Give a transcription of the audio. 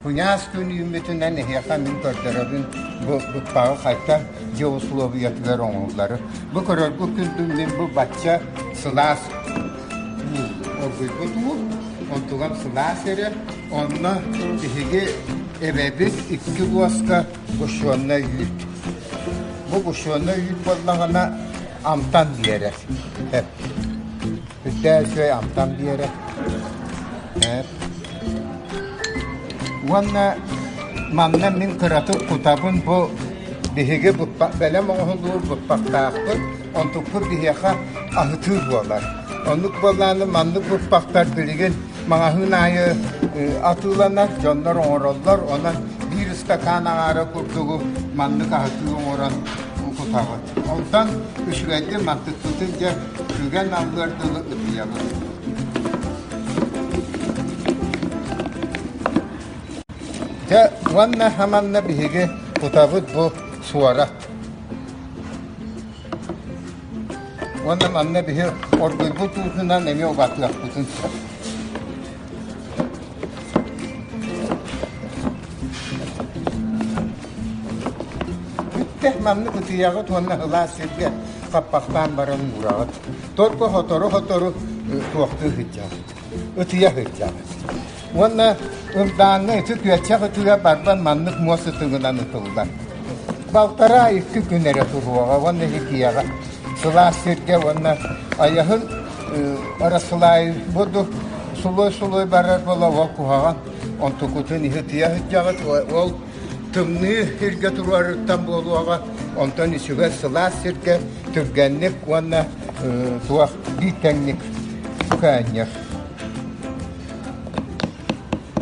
Куйаас күн үүммүтүнэн эһиэхэ мин көрдөрөбүн бу быппаҕы хайдах дьиэ усулуобуйатыгар оҥоһуллары. Бу көрөргүт курдук мин бу бачча сылаас уу оргуйбут уу, онтугам сылаас эрэ. Онно биһиги эбэбит икки луоска сгущеннай үүт. Бу сгущеннай үүт буоллаҕына амтан биэрэр. Үрдээх үчүгэй амтан биэрэр. Уонна манна мин кыратык кутабын бу биһиги бэлэм оҥоһуллубут быппахтаахпыт, онтукпут биһиэхэ аһытыы буолар. Оннук буоллаҕына маннык быппахтар билигин маҕаһыын аайы атыыланар, дьоннор оҥороллор, онон биир ыстакаан аҥаара курдугу маннык аһытыы оҥорон кутаҕыт. Онтон үчүгэйдик мантыкпытын дьэ сүгэн аллыар дылы ытыйабыт. Дьэ уонна хаманна биһиги кутабыт бу суорат. Уонна манна биһи оргуйбут уутунан эмиэ убатыахпытын сөп. Бүттэ маннык ытыйаҕыт уонна сылаас сиргэ хаппахтаан баран уураҕыт. Только сотору-сотору туохтуу сылдьаҕыт, ытыйа сылдьаҕыт. Уонна ырдааҥҥа ити күөччэх ытыга барбан маннык муос ытыгынан ытыллар. Балтараа икки күн эрэ туруоҕа уонна итиэҕэ сылаас сиргэ уонна айаһын Арасылаай буду сулуй-сулуй барар буола ол куһаҕан онтукутун иһитийэ сылдьаҕыт ол тымныы сиргэ туруорыттан буолуоҕа онтон үчүгэй сылаас сиргэ түргэнник уонна туох биир тэҥник көөнньөр.